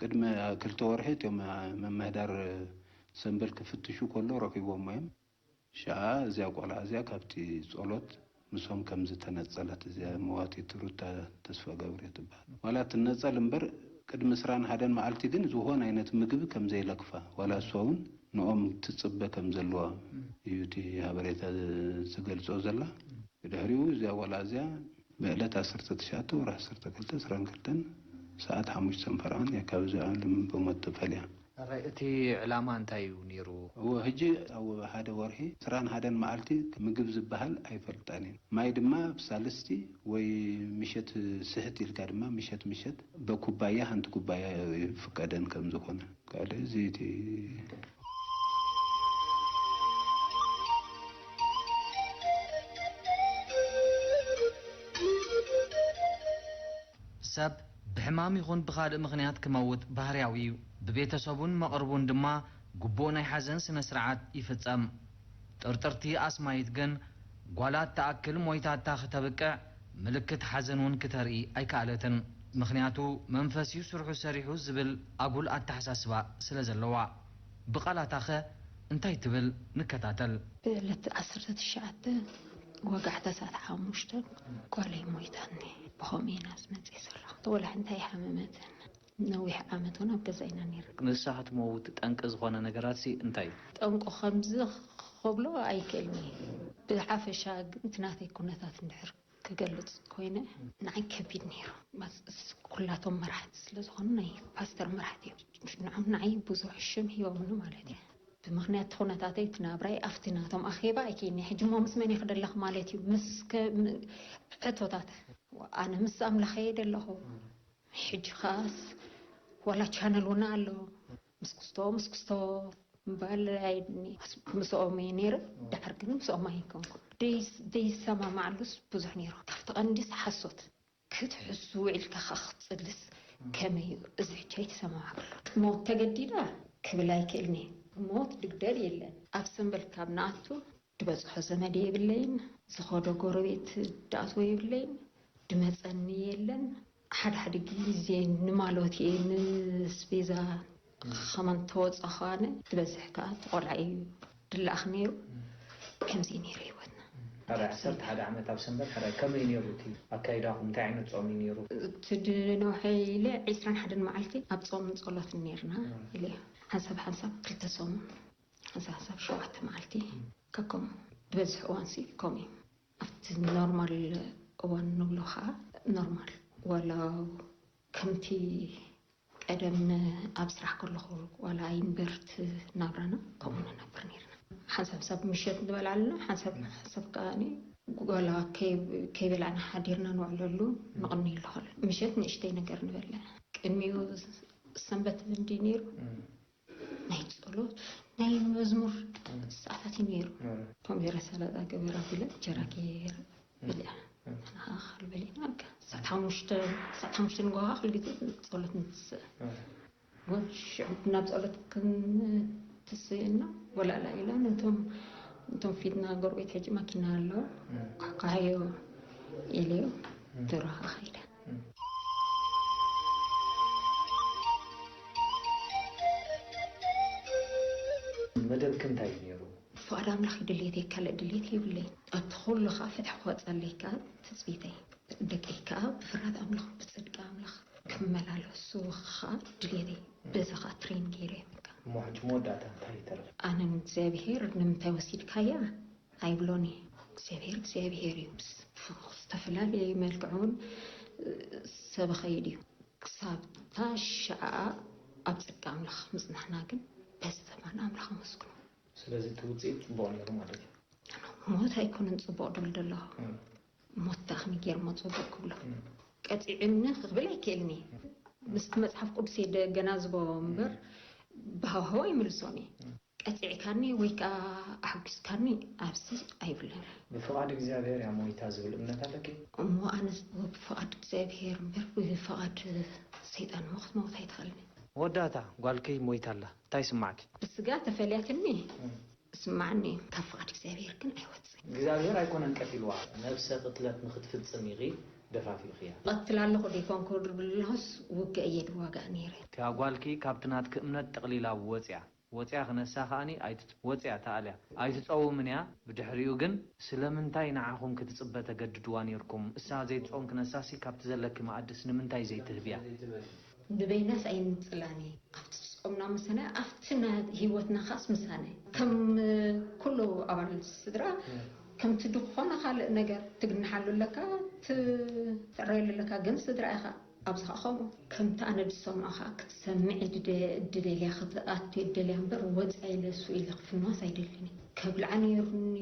ቅድሚ ክልተ ወርሒ እቶም መምህዳር ሰንበል ክፍትሹ ከሎ ረኺቦሞ እዮም። ሽዓ እዚኣ ቆልዓ እዚኣ ካብቲ ጸሎት ምስኦም ከም ዝተነጸለት እዚኣ መዋቲት ሩታ ተስፋ ገብረ ትበሃል። ዋላ ትነጸል እምበር ቅድሚ ዕስራን ሓደን መዓልቲ ግን ዝኾነ ዓይነት ምግቢ ከም ዘይለክፋ፣ ዋላ እሷ እውን ንኦም ትጽበ ከም ዘለዋ እዩ እቲ ሓበሬታ ዝገልጾ ዘላ። ብድሕሪኡ እዚኣ ቆልዓ እዚኣ ብዕለት ዓሰርተ ትሽዓተ ወርሒ ዓሰርተ ክልተ ዕስራን ክልተን ሰዓት ሓሙሽተ ፈረቓን እያ ካብዚ ዓለም ብሞት ተፈልያ። ሕራይ እቲ ዕላማ እንታይ እዩ ነይሩ? እወ፣ ሕጂ ኣብ ሓደ ወርሒ ዕስራን ሓደን መዓልቲ ምግብ ዝበሃል ኣይፈልጣን እየን። ማይ ድማ ኣብ ሳልስቲ ወይ ምሸት ስሕት ኢልካ ድማ ምሸት ምሸት በኩባያ ሓንቲ ኩባያ ይፍቀደን ከም ዝኾነ። ካልእ እዚ እቲ ሰብ ብሕማም ይኹን ብኻልእ ምኽንያት ክመውት ባህርያዊ እዩ። ብቤተሰቡን መቕርቡን ድማ ግቡእ ናይ ሓዘን ስነ ስርዓት ይፍጸም። ጥርጥርቲ ኣስማይት ግን ጓላ እትኣክል ሞይታታ ክተብቅዕ ምልክት ሓዘን እውን ክተርኢ ኣይከኣለትን። ምኽንያቱ መንፈስ እዩ ስርሑ ሰሪሑ ዝብል ኣጉል ኣተሓሳስባ ስለ ዘለዋ። ብቓላታኸ እንታይ ትብል? ንከታተል። ብዕለት ዓሰርተ ትሽዓተ ወጋሕታ ሰዓት ሓሙሽተ ጓለይ ሞይታኒ። ብኸምኡ ኢና ዝመፅእ ዘለኹ። ወላ ሓንቲ ኣይሓመመትን። ነዊሕ ዓመት እውን ኣብ ገዛ ኢና ነይርና። ንሳ ክትመውት ጠንቂ ዝኾነ ነገራትሲ እንታይ እዩ? ጠንቁ ከምዚ ክብሎ ኣይክእልን እየ። ብሓፈሻ ግን እቲ ናተይ ኩነታት እንድሕር ክገልጽ ኮይነ፣ ንዓይ ከቢድ ነይሩ። ማስ-፣ ኩላቶም መራሕቲ ስለ ዝኾኑ፣ ናይ ፓስተር መራሕቲ እዮም። ንዖም ንዓይ ብዙሕ ሽም ሂቦምኒ ማለት እዩ። ብምኽንያት ኩነታተይ፣ እቲ ናብራይ ኣብቲ ናቶም ኣኼባ ኣይከይድን እየ። ሕጂ እሞ ምስ መን እየ ክደለኽ ማለት እዩ? ምስ ከ-፣ ም-፣ ሕቶታት። ኣነ ምስ ኣምላኸይ እየ ደለኹ። ሕጂ ኸኣስ ዋላ ቻነል እውን ኣሎ። ምስ ክስቶ፣ ምስ ክስቶ እምበኣር ኣይድኒ። ምስኦም እየ ነይረ። ድሓር ግን ምስኦም ኣይኮንኩን። ደይስ-፣ ደይሰማማዕሉስ ብዙሕ ነይሩ። ካብቲ ቀንዲስ ሓሶት። ክትሕሱ ውዒልካ ኸኣ ክትጽልስ፣ ከመይ እዩ እዚ ሕጂ ኣይተሰማማዕኩሉ። ሞት ተገዲዳ ክብል ኣይክእልኒ። ሞት ድግደድ የለን። ኣብ ሰንበል ካብ ንኣቱ ዝበጽሖ ዘመድ የብለይን፣ ዝኸዶ ጎረቤት ድኣትዎ የብለይን፣ ድመጸኒ የለን። ሓደ ሓደ ግዜ ንማሎት እየ ንስቤዛ ከማን ተወጻ ከዋነ ዝበዝሕ ከኣ ተቆልዓ እዩ ድላኣኽ ነይሩ። ከምዚ ነይሩ ህይወትና። ሓደ ዓሰርተ ሓደ ዓመት ኣብ ሰንበት ሓደ ከመይ ነይሩ እቲ ኣካይዳኹም? እንታይ ዓይነት ጾም እዩ ነይሩ? እቲ ድንውሐ ኢለ ዒስራን ሓደን መዓልቲ ኣብ ጾምን ጸሎትን ነይርና ኢለ። ሓንሳብ ሓንሳብ ክልተ ሰሙን፣ ሓንሳብ ሓንሳብ ሸውዓተ መዓልቲ። ከከም ዝበዝሕ እዋንሲ ከምኡ እዩ። ኣብቲ ኖርማል እዋን ንብሎ ኸዓ ኖርማል፣ ዋላ ከምቲ ቀደም ኣብ ስራሕ ከለኹ ዋላ ኣይንበርት ናብራና ከምኡ ንነብር ነርና። ሓንሳብ ሳብ ምሸት ንበልዓ ኣለና፣ ሓንሳብ ሓንሳብ ከኣ ዋላ ከይ- ከይበላዕና ሓዲርና ንውዕለሉ፣ ንቕንየሉ። ከሎ ምሸት ንእሽተይ ነገር ንበልዕ። ቅድሚኡ ሰንበት እንዲ ነይሩ ናይ ጸሎት ናይ መዝሙር ሰዓታት እዩ ነይሩ። ኮሚደረ ሰላጣ ገበረ ኣቢለ እንጀራ ገይረ በሊዐ። ንዓኻ በሊዕና በቃ ሰዓት ሓሙሽተ፣ ሰዓት ሓሙሽተ ንግሆ ከዓ ኩሉ ግዜ ጸሎት ንትስእ። ሽዑ ናብ ጸሎት ክንትስእ ኢልና ወላላ ኢላ ነቶም፣ ነቶም ፊትና ጎረቤት ሕጂ ማኪና ኣሎ፣ ኳሕኳሕዮ ኢለዮ፣ ደርሆ ከዓ ከይደ። መደብኪ እንታይ እዩ ነይሩ? ፍቓድ ኣምላኽ እዩ ድልየተይ፣ ካልእ ድልየት የብለይን። ኣብቲ ኩሉ ኸኣ ፍትሒ ክወጸለይ ከኣ ትጽቢተይ። ደቀይ ከኣ ብፍርሃት ኣምላኽ ብጽድቂ ኣምላኽ ክመላለሱ ኸኣ ድልየተይ። በዚ ኸኣ ትሬን ገይረ እየ በቃ። እሞ ሕጂ መወዳእታ እንታይ እዩ ተረፈ? ኣነ ንእግዚኣብሄር ንምንታይ ወሲድካያ ኣይብሎን እየ። እግዚኣብሄር እግዚኣብሄር እዩ። ምስ ብዝተፈላለየ መልክዕ እውን ሰብ ይኸይድ እዩ። ክሳብ እታ ሽዓ ኣብ ጽድቂ ኣምላኽ ምጽናሕና ግን በዚ ዘመን ኣምላኽ ኣመስግኖ። ስለዚ እቲ ውጽኢት ጽቡቕ ነይሩ ማለት እዩ። ሞት ኣይኮነን ጽቡቕ ድብል ዘለኹ። ሞት ደኣ ከመይ ገይረ እሞ ጽቡቕ ክብሎ? ቀጺዑኒ ክብል ኣይክእልን እየ። ምስቲ መጽሓፍ ቅዱስ እየ ደገናዝቦ እምበር ብሃዋህው ኣይምልሶን እየ። ቀጺዕካኒ ወይ ከኣ ኣሕጒስካኒ ኣብዚ ኣይብልን። ብፍቓድ እግዚኣብሔር እያ ሞይታ ዝብል እምነት ኣለኪ? እሞ ኣነስ ብፍቓድ እግዚኣብሔር እምበር ብፍቓድ ሰይጣን እሞ ክትመውት ኣይትኽእልን እያ። መወዳእታ ጓልኪ ሞይታ ኣላ እንታይ ይስማዕኪ? ብስጋ ተፈልያትኒ ይስማዓኒ እዩ፣ ካብ ፍቓድ እግዚኣብሔር ግን ኣይወጽእን። እግዚኣብሔር ኣይኮነን ቀቲልዋ፣ ነብሰ ቅትለት ንኽትፍጽም ኢኺ ደፋፊእኽያ። እቐትል ኣለኹ ደይኮንኩ ድብል ኣለኹስ ውግእ እየ ድዋጋእ ነይረ። እቲኣ ጓልኪ ካብቲ ናትኪ እምነት ጠቕሊላ ወጽያ። ወጽያ ክነሳ ከኣኒ ኣይትጽ ወጽያ ተኣልያ ኣይትጸውምን እያ። ብድሕሪኡ ግን ስለምንታይ ንዓኹም ክትጽበ ተገድድዋ ኔርኩም? እሳ ዘይትጾም ክነሳሲ ካብቲ ዘለኪ መኣድስ ንምንታይ ዘይትህብያ? ንበይናስ ኣይንጽላኒ ኣብቲ ዝጾምና ምሳና ኣብቲ ናይ ህይወትና ኻስ ምሳና ከም ኩሉ ኣባል ስድራ ከምቲ ድኾነ ካልእ ነገር ትግንሓሉ ኣለካ ትዕረየሉ ኣለካ ግን ስድራ ኢኻ። ኣብዚ ኸኣ ኸምኡ ከምቲ ኣነ ዝሰምዖ ኸኣ ክትሰምዒ ድደ- እድለልያ ክትኣትዊ እደልያ እምበር ወጻ ኢለ እሱ ኢለ ክፍንዋስ ኣይደልን እየ። ከብልዓ ነይሩኒ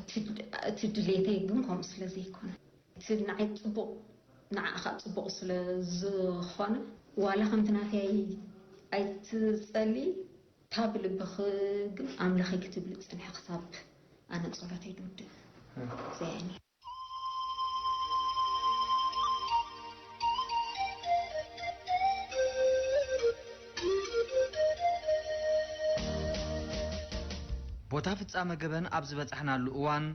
እቲ እቲ ድሌተይ ግን ከምኡ ስለ ዘይኮነ እቲ ንዓይ ጽቡቕ ንዓኣ ኸኣ ጽቡቕ ስለ ዝኾነ ዋላ ከምቲ ናተይ ኣይ- ኣይትጸሊ እታ ብልብኺ ግን ኣምላኸይ ክትብሊ ጽንሒ ክሳብ ኣነ ጸሎተይ ድውድእ ዘያኒ። ቦታ ፍጻመ ገበን ኣብ ዝበጻሕናሉ እዋን፣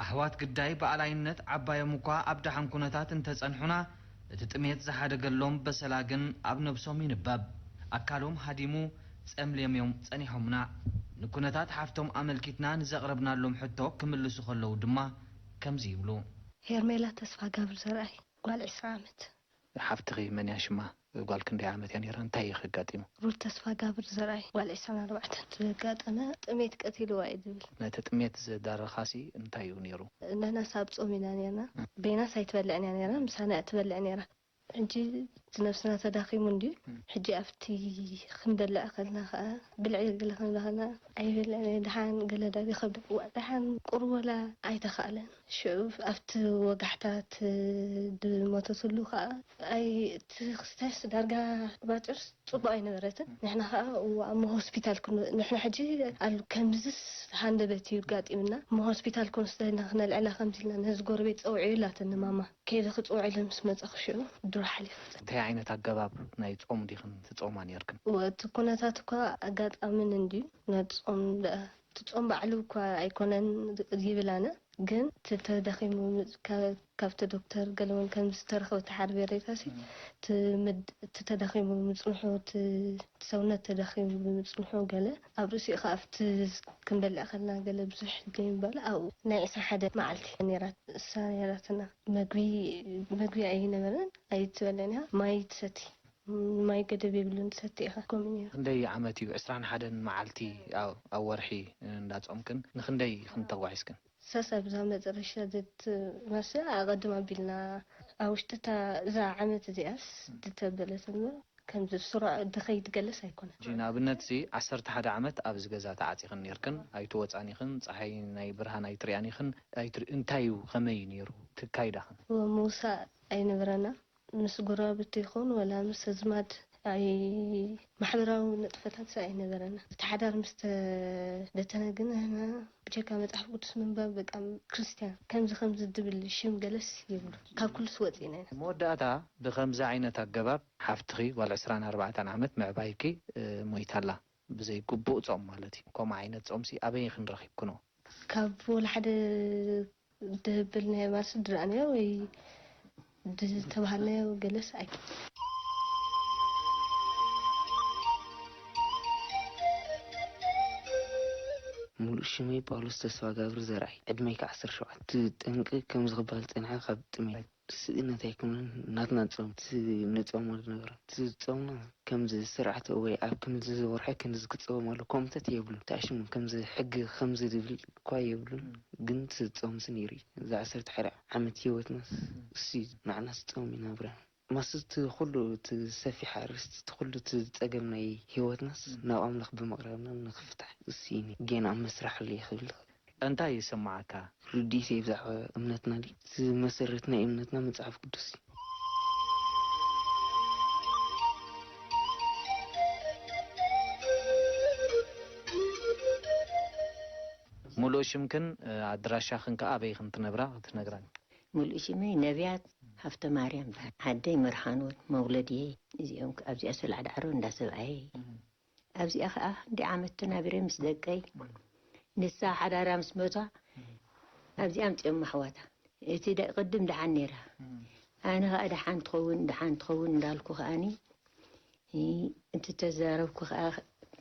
ኣሕዋት ግዳይ ብኣላይነት ዓባዮም እኳ ኣብ ደሓን ኩነታት እንተጸንሑና፣ እቲ ጥሜት ዝሓደገሎም በሰላ ግን ኣብ ነብሶም ይንበብ። ኣካሎም ሃዲሙ ጸምሌምዮም ጸኒሖምና። ንኩነታት ሓፍቶም ኣመልኪትና ንዘቕረብናሎም ሕቶ ክምልሱ ከለዉ ድማ ከምዚ ይብሉ። ሄርሜላ ተስፋጋብር ዘርኣይ፣ ጓል ዕስራ ዓመት። ሓፍትኺ መን እያ ሽማ? ጓል ክንደይ ዓመት እያ ነይራ? እንታይ እዩ ከጋጢሙ? ሩት ተስፋጋብር ዘርኣይ፣ ጓል ዕስራን ኣርባዕተን። ዘጋጠመ ጥሜት ቀቲልዋ እዩ ዝብል። ነቲ ጥሜት ዘዳረኻሲ እንታይ እዩ ነይሩ? ንሕናስ ኣብ ጾም ኢና ነርና። በይናስ ኣይትበልዕን እያ ነይራ፣ ምሳና እያ ትበልዕ ነይራ። ሕጂ እቲ ነብስና ተዳኺሙ እንድዩ። ሕጂ ኣብቲ ክንበልዕ ከልና ከኣ ብልዒ ገለ ክንብል ከለና ኣይበልዕን እየ፣ ደሓን ገለ ዳብ ይኸብዳ። እዋእ ደሓን ቁሩብ ወላ ኣይተኻእለን። ሽዑ ኣብቲ ወጋሕታ እቲ ድሞተትሉ ከኣ ኣይ እቲ ክስታይስ ዳርጋ ባጭርስ ጽቡቕ ኣይነበረትን። ንሕና ከኣ እዋእ እሞ ሆስፒታል ክን ንሕና ሕጂ ኣል ከምዝስ ሃንደበት እዩ ኣጋጢምና እሞ ሆስፒታል ክንወስዳ ኢልና ክነልዕላ ከምዚ ኢልና ነዚ ጎረቤት ጸውዕዮ ኢላትኒ ማማ። ከይደ ክጽውዕ ኢለ ምስ መጻኹ ሽዑ ድሮ ሓሊፉ። እንታይ ዓይነት ኣገባብ ናይ ጾም ዲኽን ትጾማ ኔርክን? እቲ ኩነታት እኳ ኣጋጣምን እንድዩ። ነቲ ጾም ደኣ፣ እቲ ጾም ባዕሉ እኳ ኣይኮነን ይብል ኣነ። ግን እቲ ተዳኺሙ ምጽ-፣ ካ-፣ ካብቲ ዶክተር ገለ እውን ከም ዝተረኸበ እቲ ሓበሬታሲ፣ እቲ ምድ-፣ እቲ ተዳኺሙ ምጽንሑ፣ እቲ እቲ ሰውነት ተዳኺሙ ብምጽንሑ ገለ ኣብ ርእሲኡ ከኣ ኣብቲ ክንበልዕ ከለና ገለ ብዙሕ ዘይምባል ኣብኡ ናይ ዕስራ ሓደ መዓልቲ ነይራት እሳ ነይራትና። መግቢ መግቢ ኣይነበረን፣ ኣይትበልዕን ኢኻ፣ ማይ ትሰቲ፣ ማይ ገደብ የብሉን፣ ትሰቲ ኢኻ። ከምኡ ነይሩ። ክንደይ ዓመት እዩ? ዕስራን ሓደን መዓልቲ ኣብ ኣብ ወርሒ እንዳጾምክን ንክንደይ ኢኽን ተጓዒዝክን? ሳስ ኣብዛ መጨረሻ ዘት ማስ ኣቐድም ኣቢልና ኣብ ውሽጢ እታ እዛ ዓመት እዚኣስ ዝተበለት እምበር ከምዚ ስሩዕ ድኸይድ ገለስ ኣይኮነን። ሕጂ ንኣብነት እዚ ዓሰርተ ሓደ ዓመት ኣብዚ ገዛ ተዓጺኽን ኔርክን ኣይትወጻን ኢኽን፣ ጸሓይ ናይ ብርሃን ኣይትሪኣን ኢኽን፣ ኣይትሪ እንታይ እዩ ከመይ እዩ ኔሩ እቲ ኣካይዳኽን? ምውሳእ ኣይነበረና። ምስ ጎረባብቲ ይኹን ወላ ምስ ኣዝማድ ኣይ ማሕበራዊ ንጥፈታት ኣይነበረና። እቲ ሓዳር ምስ ተበተነ ግን ንሕና ብጀካ መጽሓፍ ቅዱስ ምንባብ በቃ ክርስትያን ከምዚ ከምዚ ድብል ሽም ገለስ የብሉ ካብ ኩሉስ ወጺና ኢና። መወዳእታ ብኸምዚ ዓይነት ኣገባብ ሓፍትኺ ጓል ዕስራን ኣርባዕተን ዓመት ምዕባይኪ ሞይታላ። ብዘይ ግቡእ ጾም ማለት እዩ። ከምኡ ዓይነት ጾምሲ ኣበይ ኢኽን ረኺብክንኦ? ካብ ወላ ሓደ ድብል ናይ ኣባል ስድራኣ ነይሩ ወይ ዝተባሃልናዮ ገለስ ኣይ ሙሉእ ሽመይ ጳውሎስ ተስፋጋብር ዘርኣይ፣ ዕድመይ ከኣ ዓሰርተ ሸውዓተ። እቲ ጠንቂ ከምዚ ክበሃል ዝጸንሐ ካብ ጥሜት። ስእነት ኣይኮነን ናትና ጾም፣ እቲ ንጾሞ ዝነበረ። እቲ ጾምና ከምዚ ስርዓት ወይ ኣብ ክንድዚ ወርሒ ክንድዚ ክጸወም ኣሎ ከምተት የብሉን። ተኣሽሙ ከምዚ ሕጊ ከምዚ ዝብል እኳ የብሉን። ግን እቲ ጾምሲ ነይሩ እዩ። እዛ ዓሰርተ ሓደ ዓመት ህይወትናስ እሱ እዩ። ንዓናስ ጾም ይነብረና። ማስ እቲ ኩሉ እቲ ሰፊሕ ኣርእስቲ፣ እቲ ኩሉ እቲ ጸገም ናይ ህይወትናስ ናብ ኣምላኽ ብምቕራብና ንኽፍታሕ እሱ እዩ። ጌና ኣብ መስርሕ ኣሎ እዩ ክብል ዝኽእል። እንታይ ይስምዓካ? ርዲኢተይ ብዛዕባ እምነትና ድዩ? እቲ መሰረት ናይ እምነትና መጽሓፍ ቅዱስ እዩ። ሙሉእ ሽምክን ኣድራሻኽን ከኣ ኣበይ ከም ትነብራ ክትነግራኒ። ሙሉእ ሽመይ ነብያት ሃፍተማርያም ይበሃል። ዓደይ መርሓንወን መውለድየይ። እዚኦም ኣብዚኣ ሰላዕ ዳዕሮ እንዳ ሰብኣየይ። ኣብዚኣ ኸኣ ክንደይ ዓመት ተናቢረ ምስ ደቀይ። ንሳ ሓዳራ ምስ መቷ ኣብዚኣ ኣምጺኦም ኣሕዋታ። እቲ ደ-፣ ቅድም ደሓን ነይራ። ኣነ ኸኣ ደሓን ትኸውን፣ ደሓን ትኸውን እንዳልኩ ኸኣኒ፣ እ፣ እንተተዛረብኩ ኸኣ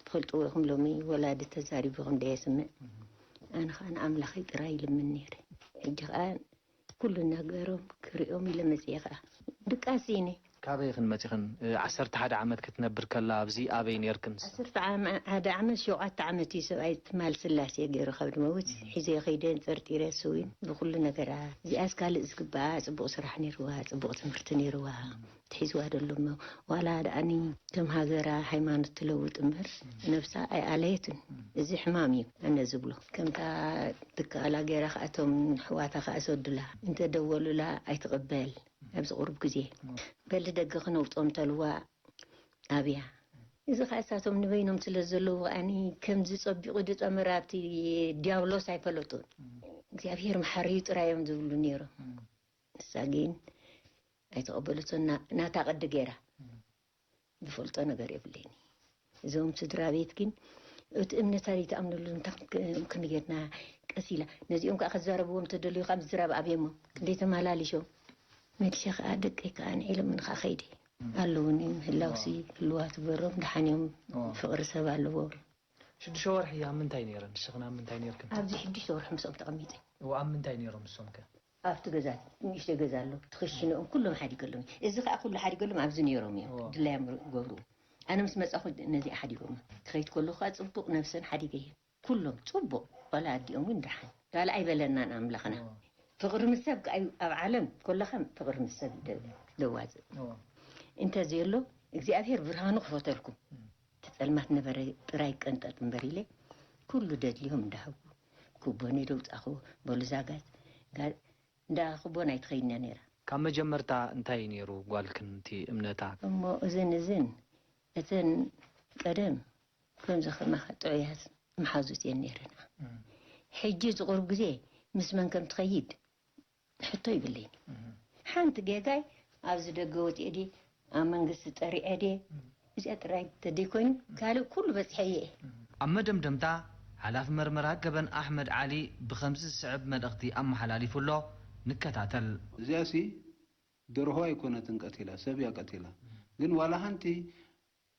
ትፈልጥዎ ኢኹም ሎሚ ወላዲ ተዛሪቡ ኢኹም ደየስምዕ። ኣነ ኸኣ ንኣምላኸይ ጥራይ ይልምን ነይረ። ሕጂ ኸኣ ኩሉ ነገሮም ክሪኦም ኢለ መጽየ ኸኣ ድቃስ ኢነ። ካበይ ኢኽን መጺኽን? ዓሰርተ ሓደ ዓመት ክትነብር ከላ ኣብዚ ኣበይ ኔርክን? ዓሰርተ ዓመ-፣ ሓደ ዓመት ሸውዓተ ዓመት እዩ ሰብኣይ ትማል ስላሴ ገይሩ ካብ ድመውት ሒዘ ከይደ ጠርጢረ ስዊን ብኩሉ ነገራ። እዚኣስ ካልእ ዝግባኣ ጽቡቕ ስራሕ ነይርዋ፣ ጽቡቕ ትምህርቲ ነይርዋ። ትሒዝዋ ደሎ እሞ ዋላ ደኣኒ ከም ሃገራ ሃይማኖት ትለውጥ እምበር ነብሳ ኣይኣለየትን። እዚ ሕማም እዩ ኣነ ዝብሎ። ከምታ ትከኣላ ገይራ ከኣቶም ኣሕዋታ ከኣ ሰዱላ እንተደወሉላ ኣይትቕበል። ኣብዚ ቁሩብ ግዜ በሊ ደገ ክነውጾም ተልዋ ኣብያ። እዚ ከኣ እሳቶም ንበይኖም ስለ ዘለዉ ከኣኒ ከምዚ ጸቢቑ ድጠመረ ኣብቲ ዲያብሎስ ኣይፈለጡን። እግዚኣብሔር መሓሪ እዩ ጥራይ እዮም ዝብሉ ነይሮም። ንሳ ግን ኣይተቐበለቶን። ና-፣ ናታ ቅዲ ገይራ። ዝፈልጦ ነገር የብለይን። እዞም ስድራ ቤት ግን እቲ እምነታ ዘይትኣምነሉ እንታይ ክንክ-፣ ክንጌርና ቀስ ኢላ ነዚኦም ከዓ ክዛረብዎም ተደልዩ ካብ ዝራብ ኣብየሞ ክንደይ ተመላሊሾም መሊሸ ከዓ ደቀይ ከዓ ንዒሎምን ከዓ ከይደ ኣለውኒ ምህላውሲ ህልዋት በሮም ደሓንዮም ፍቕሪ ሰብ ኣለዎም። ሽዱሽተ ወርሒ ኣብ ምንታይ ነይረን? ንስኽን ኣብ ምንታይ ነይርክን? ኣብዚ ሽዱሽተ ወርሒ ምስኦም ተቐሚጠ። እዎ፣ ኣብ ምንታይ ነይሮም ንሶም ከ? ኣብቲ ገዛ ንእሽተይ ገዛ ኣሎ፣ እቲ ክሽንኦም ኩሎም ሓዲገሎም እዩ። እዚ ከዓ ኩሉ ሓዲገሎም ኣብዚ ነይሮም እዮም እዎ። ድላዮም ገብርዎ። ኣነ ምስ መፃኹ ነዚኣ ሓዲጎማ። ክኸይድ ከለኹ ከዓ ፅቡቕ ነብሰን ሓዲገ እየን። ኩሎም ፅቡቕ፣ ዋላ ኣዲኦም እውን ደሓን። ዋላ ኣይበለናን ኣምላኽና። እዎ። ፍቕሪ ምስ ሰብ ከዓ እዩ፣ ኣብ ዓለም ከለኻ ፍቕሪ ምስ ሰብ እዩ ደ-፣ ደዋፅእ። እዎ። እንተዘየሎ እግዚኣብሔር ብርሃኑ ክፈተልኩም። እም። እቲ ጸልማት ነበረ ጥራይ ቀንጠጥ እምበር ኢለ ኩሉ ደድልዮም እንዳሃብኩ ኩቦኒ ደውጻኹ በሉ ዛጋት ጋር እንዳ ኩቦን ኣይትኸይድና ነይራ። ካብ መጀመርታ እንታይ እዩ ነይሩ ጓልክን እቲ እምነታ? እሞ እዝን እዝን እተን ቀደም ከምዚ ከማኻ ጥዑያት መሓዙት እየን ነይረና። ሕጂ እዚ ቁሩብ ግዜ ምስ መን ከም ትኸይድ ሕቶ ይብለይን። ሓንቲ ጌጋይ ኣብዚ ደገ ወፂኤ ድየ ኣብ መንግስቲ ጠሪዐ ድየ? እዚኣ ጥራይ ተደይኮይኑ ካልእ ኩሉ በፂሐ እየ። ኣብ መደምደምታ፣ ሓላፊ መርመራ ገበን ኣሕመድ ዓሊ ብኸምዚ ዝስዕብ መልእኽቲ ኣመሓላሊፉ ኣሎ። ንከታተል። እዚኣሲ ደርሆ ኣይኮነትን ቀቲላ፣ ሰብ እያ ቀቲላ። ግን ዋላ ሓንቲ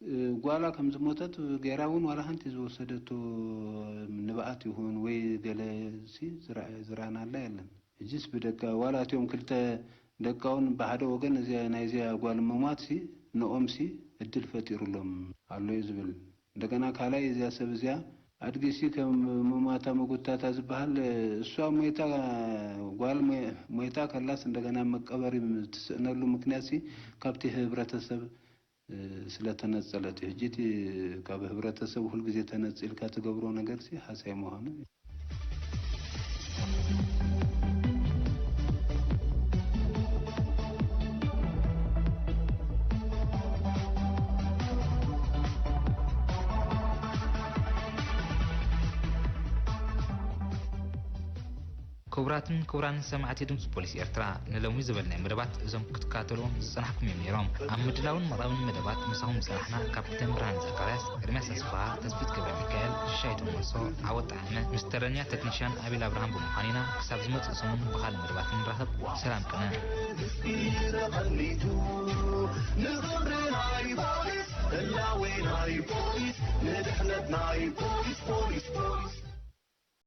እ፣ ጓላ ከም ዝሞተት ገይራ እውን ዋላ ሓንቲ ዝወሰደቶ ንብኣት ይኹን ወይ ገለ ሲ ዝረኣ-፣ ዝረኣናላ የለን። ሕጂስ ብደቃ ዋላ እቲኦም ክልተ ደቃ እውን ብሓደ ወገን እዚኣ ናይዚኣ ጓል ምሟት ሲ ንኦም ሲ እድል ፈጢሩሎም ኣሎ እዩ ዝብል። እንደገና ካልኣይ እዚኣ ሰብ እዚኣ ኣድጊ ሲ ከም ምሟታ መጎታታ ዝበሃል እሷ ሞይታ ጓል ሞይ-፣ ሞይታ ከላስ እንደገና መቀበሪ ትስእነሉ ምክንያት ሲ ካብቲ ህብረተሰብ ስለተነጸለት እዩ። ሕጂ እቲ ካብ ህብረተሰብ ኩሉ ግዜ ተነጺልካ ትገብሮ ነገርሲ ሓሳይ ምዃኑ እዩ። ክቡራትን ክቡራንን ሰማዕቲ ድምፂ ፖሊስ ኤርትራ፣ ንሎሚ ዝበልናዮ መደባት እዞም ክትከታተልዎም ዝጸናሕኩም እዮም ነይሮም። ኣብ ምድላውን ምቕራብን መደባት ምሳኹም ዝጸናሕና ካፕቴን ብርሃን ዘካርያስ፣ ኤርምያስ ኣስፍሃ፣ ተስፊት ገብረ ሚካኤል፣ ሽሻይ ቶሞሶ፣ ዓወት ጠዓመ፣ ምስ ተረኛ ቴክኒሽያን ኣቤል ኣብርሃም ብምዃን ኢና። ክሳብ ዝመጽእ ሰሙን ብኻልእ መደባት ንራኸብ። ሰላም ቅነ። ንኽብሪ ናይ ፖሊስ፣ ህላዌ ናይ ፖሊስ፣ ንድሕነት ናይ ፖሊስ፣ ፖሊስ፣ ፖሊስ።